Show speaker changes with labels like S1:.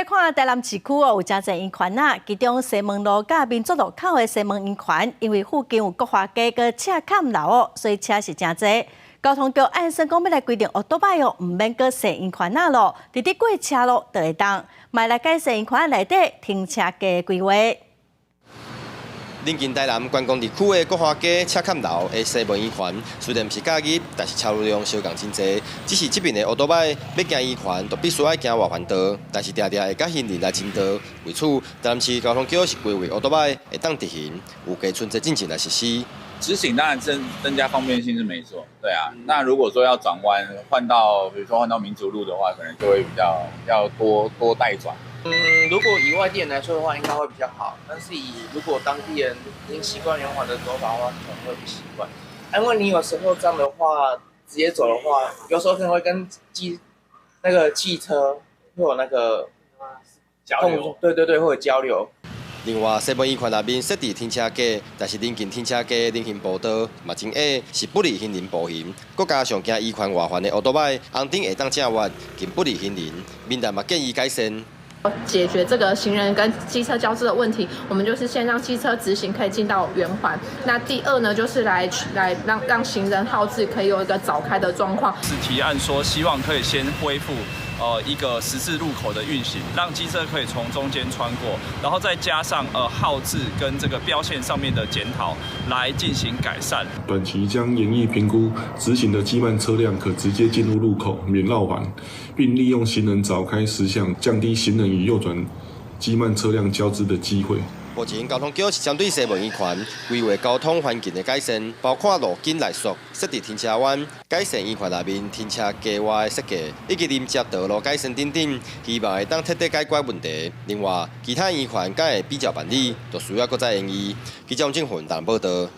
S1: 來看台南市區哦，有誠濟圓環仔，其中西門路佮民族路口的西門圓環，因為附近有國華街佮赤崁樓哦，所以車是誠濟。交通局按算講欲來規定歐多擺哦，毋免閣踅圓環仔囉，直直過車路就會當，嘛來改善圓環內底停車格的規劃。
S2: 鄰近台南觀光特區的國華街赤崁樓的西門圓環，雖然毋是假日，但是車流量相仝真濟。只是這邊的歐多擺欲行圓環，就必須愛行外環道，但是定定會佮行人來爭道。為此，台南市交通局是規劃歐多擺會當直行，預計春節進前來實施。
S3: 直行當然增加方便性是沒錯，對啊。那如果說要轉彎換到，比如說換到民族路的話，可能就會比較要多多帶轉。
S4: 如果以外地人來說的話，應該會比較好。但是以如果當地人已經習慣圓環的走法的話，可能會不習慣。因為你有時候這樣的話，直接走的話，有時候可能會跟那個汽車會有那個
S3: 交流。
S4: 對對對，會有交流。
S2: 另外，西門圓環內面設置停車格，但是鄰近停車格人行步道嘛真矮，是不利行人步行。閣加上行圓環外環的歐多擺，紅燈會當正越，更不利行人。民代嘛建議改善。
S5: 解決這個行人跟機車交織的問題，我們就是先讓機車直行可以進到圓環。那第二呢，就是來讓行人號誌可以有一個早開的狀況。
S6: 是提案說，希望可以先恢復一個十字路口的運行，讓機車可以從中間穿過，然後再加上號誌跟這個標線上面的檢討來進行改善。
S7: 短期將研議評估直行的機慢車輛可直接進入路口免繞環，並利用行人早開時相降低行人與右轉機慢車輛交織的機會。
S2: 目前交通局是針對西門圓環規劃交通環境的改善，包括路徑內塑、設置停車彎、改善圓環內面停車格外的設計，以及臨接道路改善等等，希望會當徹底解決問題。另外，其他圓環敢會比照辦理，就需要閣再研議。記者王俊宏台南報道。